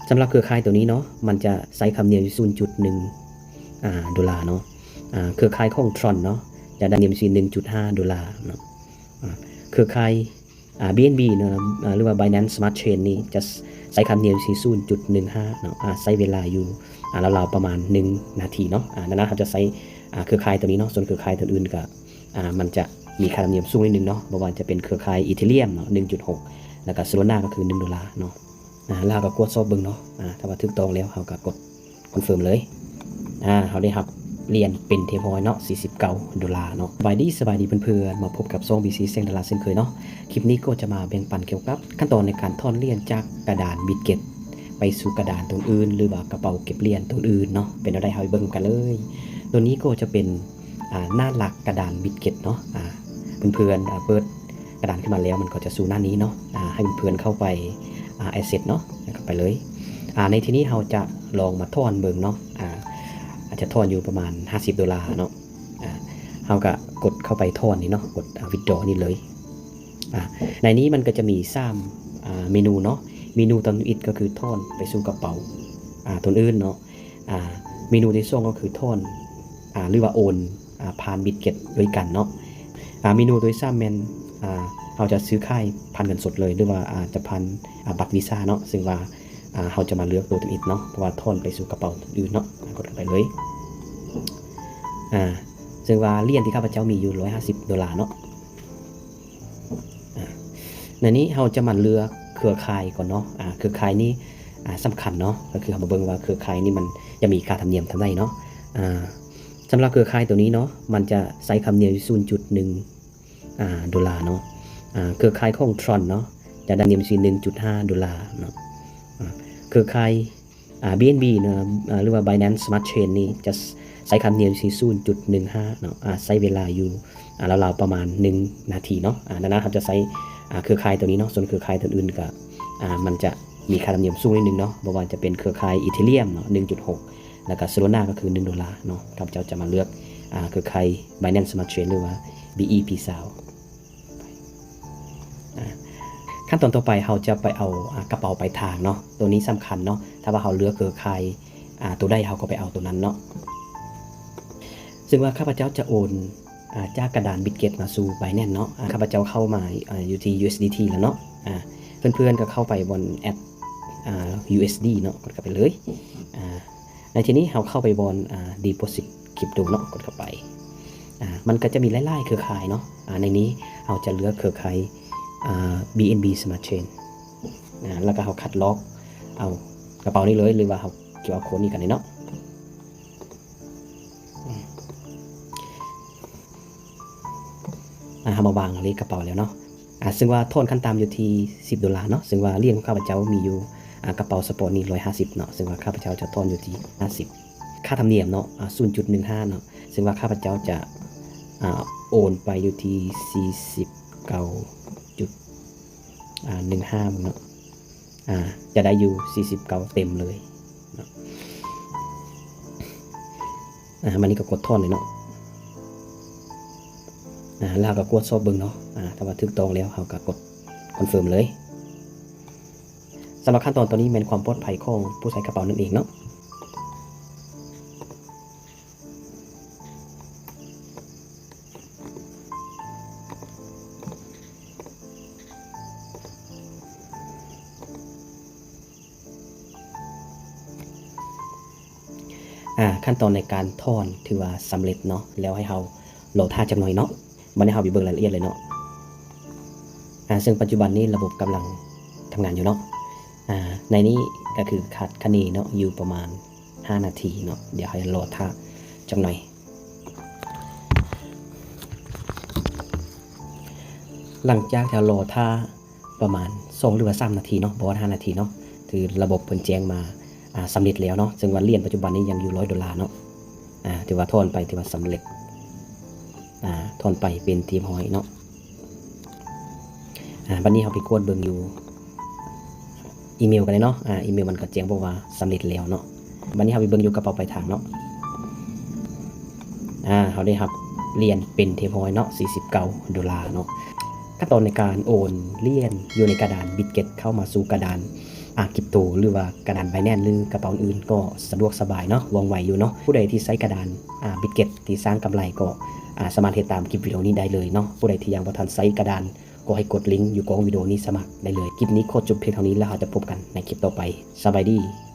ສຳລັບເຄືອຂ່າຍໂຕນີ້ເນາະ ມັນຈະໃຊ້ຄ່າທຳນຽມຢູ່ສູນຈຸດໜຶ່ງ ອ່າ ໂດລາເນາະ. ອ່າ ເຄືອຂ່າຍຂອງ Tron ເນາະ ຈະໄດ້ຄ່າທຳນຽມຢູ່ທີ່ໜຶ່ງຈຸດຫ້າໂດລາເນາະ. ອ່າ ເຄືອຂ່າຍ ອ່າ BNB ເນາະ ອ່າ ຫຼືວ່າ Binance Smart Chain ນີ້ຈະໃຊ້ຄ່າທຳນຽມຢູ່ທີ່ສູນຈຸດໜຶ່ງຫ້າເນາະ. ອ່າ ໃຊ້ເວລາຢູ່ ອ່າ ລາວໆປະມານໜຶ່ງນາທີເນາະ. ອ່າ ດັ່ງນັ້ນເຮົາຈະໃຊ້ເຄືອຂ່າຍໂຕນີ້ເນາະ. ສ່ວນເຄືອຂ່າຍໂຕອື່ນກໍ ອ່າ ມັນຈະມີຄ່າທຳນຽມສູງໜ້ອຍໜຶ່ງເນາະ ບໍ່ວ່າຈະເປັນເຄືອຂ່າຍ Ethereum ເນາະ ໜຶ່ງຈຸດຫົກ ແລ້ວກໍ Solana ກໍຄືໜຶ່ງໂດລາເນາະ. ອ່າ ແລ້ວເຮົາກໍກວດສອບເບິ່ງເນາະ. ອ່າ ຖ້າວ່າຖືກຕ້ອງແລ້ວ ເຮົາກໍກົດ confirm ເລີຍ. ອ່າ ເຮົາໄດ້ຮັບຫຼຽນເປັນທີ່ຮຽບຮ້ອຍເນາະ ສີ່ສິບເກົ້າໂດລາເນາະ. ສະບາຍດີ ສະບາຍດີເພື່ອນໆ ມາພົບກັບຊ່ອງ BC ແສງດາລາເຊັ່ນເຄີຍເນາະ. ຄລິບນີ້ກໍຈະມາແບ່ງປັນກ່ຽວກັບຂັ້ນຕອນໃນການຖອນຫຼຽນຈາກກະດານ Bitget ໄປສູ່ກະດານໂຕອື່ນ ຫຼືວ່າກະເປົາເກັບຫຼຽນໂຕອື່ນເນາະ. ເປັນແນວໃດ ເຮົາໄປເບິ່ງກັນເລີຍ. ໂຕນີ້ກໍຈະເປັນ ອ່າ ໜ້າຫຼັກກະດານ Bitget ເນາະ. ອ່າ ເພື່ອນໆ ອ່າ ເປີດກະດານຂຶ້ນມາແລ້ວ ມັນກໍຈະສູ່ໜ້ານີ້ເນາະ. ອ່າ ໃຫ້ເພື່ອນໆເຂົ້າໄປ ອ່າ Asset ເນາະ ແລ້ວກໍໄປເລີຍ. ອ່າ ໃນທີ່ນີ້ເຮົາຈະລອງມາຖອນເບິ່ງເນາະ. ອ່າ ອາດຈະຖອນຢູ່ປະມານຫ້າສິບໂດລາເນາະ. ອ່າ ເຮົາກໍກົດເຂົ້າໄປຖອນນີ້ເນາະ ກົດ ອ່າ Withdraw ນີ້ເລີຍ. ອ່າ ໃນນີ້ມັນກໍຈະມີສາມ ອ່າ ເມນູເນາະ. ເມນູທຳອິດກໍຄືຖອນໄປສູ່ກະເປົາ ອ່າ ໂຕອື່ນເນາະ. ອ່າ ເມນູທີສອງກໍຄືຖອນ ອ່າ ຫຼືວ່າໂອນ ອ່າ ຜ່ານ Bitget ດ້ວຍກັນເນາະ. ອ່າ ເມນູທີສາມແມ່ນ ອ່າ ເຮົາຈະຊື້ຂາຍຜ່ານເງິນສົດເລີຍ ຫຼືວ່າ ອ່າ ຈະຜ່ານ ອ່າ ບັດ Visa ເນາະ. ເຊິ່ງວ່າ ອ່າ ເຮົາຈະມາເລືອກໂຕທຳອິດເນາະ ເພາະວ່າຖອນໄປສູ່ກະເປົາອື່ນເນາະ. ກົດເຂົ້າໄປເລີຍ. ອ່າ ເຊິ່ງວ່າຫຼຽນທີ່ຂ້າພະເຈົ້າມີຢູ່ຮ້ອຍຫ້າສິບໂດລາເນາະ. ອ່າ ໃນນີ້ເຮົາຈະມາເລືອກເຄືອຂ່າຍກ່ອນເນາະ. ອ່າ ເຄືອຂ່າຍນີ້ ອ່າ ສຳຄັນເນາະ ກໍຄືເຮົາມາເບິ່ງວ່າເຄືອຂ່າຍນີ້ມັນຈະມີຄ່າທຳນຽມເທົ່າໃດເນາະ. ອ່າ ສຳລັບເຄືອຂ່າຍໂຕນີ້ເນາະ ມັນຈະໃຊ້ຄ່າທຳນຽມຢູ່ສູນຈຸດໜຶ່ງ ອ່າ ໂດລາເນາະ. ອ່າ ເຄືອຂ່າຍຂອງ Tron ເນາະ ຈະໄດ້ຄ່າທຳນຽມຢູ່ທີ່ໜຶ່ງຈຸດຫ້າໂດລາເນາະ. ອ່າ ເຄືອຂ່າຍ ອ່າ BNB ເນາະ ອ່າ ຫຼືວ່າ Binance Smart Chain ນີ້ຈະໃຊ້ຄ່າທຳນຽມຢູ່ທີ່ສູນຈຸດໜຶ່ງຫ້າເນາະ. ອ່າ ໃຊ້ເວລາຢູ່ ອ່າ ລາວໆປະມານໜຶ່ງນາທີເນາະ. ອ່າ ດັ່ງນັ້ນເຮົາຈະໃຊ້ ອ່າ ເຄືອຂ່າຍໂຕນີ້ເນາະ. ສ່ວນເຄືອຂ່າຍໂຕອື່ນກໍ ອ່າ ມັນຈະມີຄ່າທຳນຽມສູງໜ້ອຍໜຶ່ງເນາະ ບໍ່ວ່າຈະເປັນເຄືອຂ່າຍ Ethereum ເນາະ ໜຶ່ງຈຸດຫົກ ແລ້ວກໍ Solana ກໍຄືໜຶ່ງໂດລາເນາະ. ຂ້າພະເຈົ້າຈະມາເລືອກ ອ່າ ເຄືອຂ່າຍ Binance Smart Chain ຫຼືວ່າ BEP ຊາວ ອ່າ ຂັ້ນຕອນຕໍ່ໄປເຮົາຈະໄປເອົາ ອ່າ ກະເປົາປາຍທາງເນາະ. ໂຕນີ້ສຳຄັນເນາະ ຖ້າວ່າເຮົາເລືອກເຄືອຂ່າຍ ອ່າ ໂຕໃດເຮົາກໍໄປເອົາໂຕນັ້ນເນາະ. ເຊິ່ງວ່າຂ້າພະເຈົ້າຈະໂອນ ອ່າ ຈາກກະດານ Bitget ມາສູ່ Binance ເນາະ. ອ່າ ຂ້າພະເຈົ້າເຂົ້າມາ ອ່າ ຢູ່ທີ່ USDT ແລ້ວເນາະ. ອ່າ ເພື່ອນໆກໍເຂົ້າໄປບ່ອນ Add ອ່າ USD ເນາະ ກົດເຂົ້າໄປເລີຍ. ອ່າ ໃນທີ່ນີ້ເຮົາເຂົ້າໄປບ່ອນ ອ່າ Deposit Crypto ເນາະ ກົດເຂົ້າໄປ. ອ່າ ມັນກໍຈະມີຫຼາຍໆເຄືອຂ່າຍເນາະ. ອ່າ ໃນນີ້ເຮົາຈະເລືອກເຄືອຂ່າຍ ອ່າ BNB Smart Chain ອ່າ ແລ້ວກໍເຮົາຄັດລອກເອົາກະເປົານີ້ເລີຍ ຫຼືວ່າເຮົາ QR code ນີ້ກໍໄດ້ເນາະ. ອ່າ ເຮົາມາວາງເລກກະເປົາແລ້ວເນາະ. ອ່າ ເຊິ່ງວ່າຖອນຂັ້ນຕ່ຳຢູ່ທີ່ສິບໂດລາເນາະ. ເຊິ່ງວ່າຫຼຽນຂອງຂ້າພະເຈົ້າມີຢູ່ ອ່າ ກະເປົາ Spot ນີ້ຮ້ອຍຫ້າສິບເນາະ. ເຊິ່ງວ່າຂ້າພະເຈົ້າຈະຖອນຢູ່ທີ່ຫ້າສິບ. ຄ່າທຳນຽມເນາະ ອ່າ ສູນຈຸດໜຶ່ງຫ້າເນາະ. ເຊິ່ງວ່າຂ້າພະເຈົ້າຈະ ອ່າ ໂອນໄປຢູ່ທີ່ສີ່ສິບເກົ້າຈຸດ ອ່າ ໜຶ່ງຫ້າເນາະ. ອ່າ ຈະໄດ້ຢູ່ສີ່ສິບເກົ້າເຕັມເລີຍເນາະ. ອ່າ ບາດນີ້ກໍກົດຖອນເລີຍເນາະ. ອ່າ ແລ້ວເຮົາກໍກວດສອບເບິ່ງເນາະ. ອ່າ ຖ້າວ່າຖືກຕ້ອງແລ້ວ ເຮົາກໍກົດ confirm ເລີຍ. ສຳລັບຂັ້ນຕອນຕອນນີ້ແມ່ນຄວາມປອດໄພຂອງຜູ້ໃຊ້ກະເປົານັ້ນເອງເນາະ. ອ່າ ຂັ້ນຕອນໃນການຖອນຖືວ່າສຳເລັດເນາະ. ແລ້ວໃຫ້ເຮົາລໍຖ້າຈັກໜ່ອຍເນາະ. ບັດນີ້ເຮົາໄປເບິ່ງລາຍລະອຽດເລີຍເນາະ. ອ່າ ເຊິ່ງປັດຈຸບັນນີ້ລະບົບກຳລັງທຳງານຢູ່ເນາະ. ອ່າ ໃນນີ້ກໍຄືຄາດຄະເນເນາະ ຢູ່ປະມານ ຫ້ານາທີເນາະ. ດຽວເຮົາລໍຖ້າຈັກໜ່ອຍ. ຫຼັງຈາກທີ່ເຮົາລໍຖ້າປະມານສອງ ຫຼືວ່າສາມນາທີເນາະ, ບໍ່ຮອດຫ້ານາທີເນາະ, ຄືລະບົບເພິ່ນແຈ້ງມາ ອ່າ ສຳເລັດແລ້ວເນາະ. ເຊິ່ງວ່າຫຼຽນປັດຈຸບັນນີ້ຍັງຢູ່ຮ້ອຍໂດລາເນາະ. ອ່າ ຖືວ່າຖອນໄປ ຖືວ່າສຳເລັດ. ອ່າ ຖອນໄປເປັນທີ່ຮຽບຮ້ອຍເນາະ. ອ່າ ບັດນີ້ເຮົາໄປກວດເບິ່ງຢູ່ອີເມວກັນເລີຍເນາະ. ອ່າ ອີເມວມັນກໍແຈ້ງບອກວ່າສຳເລັດແລ້ວເນາະ. ບັດນີ້ເຮົາໄປເບິ່ງຢູ່ກະເປົາປາຍທາງເນາະ. ອ່າ ເຮົາໄດ້ຮັບຫຼຽນເປັນທີ່ຮຽບຮ້ອຍເນາະ, ສີ່ສິບເກົ້າໂດລາເນາະ. ຂັ້ນຕອນໃນການໂອນຫຼຽນຢູ່ໃນກະດານ Bitget ເຂົ້າມາສູ່ກະດານ ອາ ຄຣິບໂຕ ຫຼືວ່າກະດານ Binance ຫຼືກະເປົາອື່ນໆ ກໍສະດວກສະບາຍເນາະ ວ່ອງໄວຢູ່ເນາະ. ຜູ້ໃດທີ່ໃຊ້ກະດານ ອາ Bitget ທີ່ສ້າງກຳໄລກໍ ອາ ສາມາດເຮັດຕາມຄລິບວິດີໂອນີ້ໄດ້ເລີຍເນາະ. ຜູ້ໃດທີ່ຍັງບໍ່ທັນໃຊ້ກະດານ ກໍໃຫ້ກົດລິງຢູ່ກ້ອງວິດີໂອນີ້ສະໝັກໄດ້ເລີຍ. ຄລິບນີ້ຂໍຈົບພຽງເທົ່ານີ້ ແລ້ວເຮົາຈະພົບກັນໃນຄລິບຕໍ່ໄປ. ສະບາຍດີ.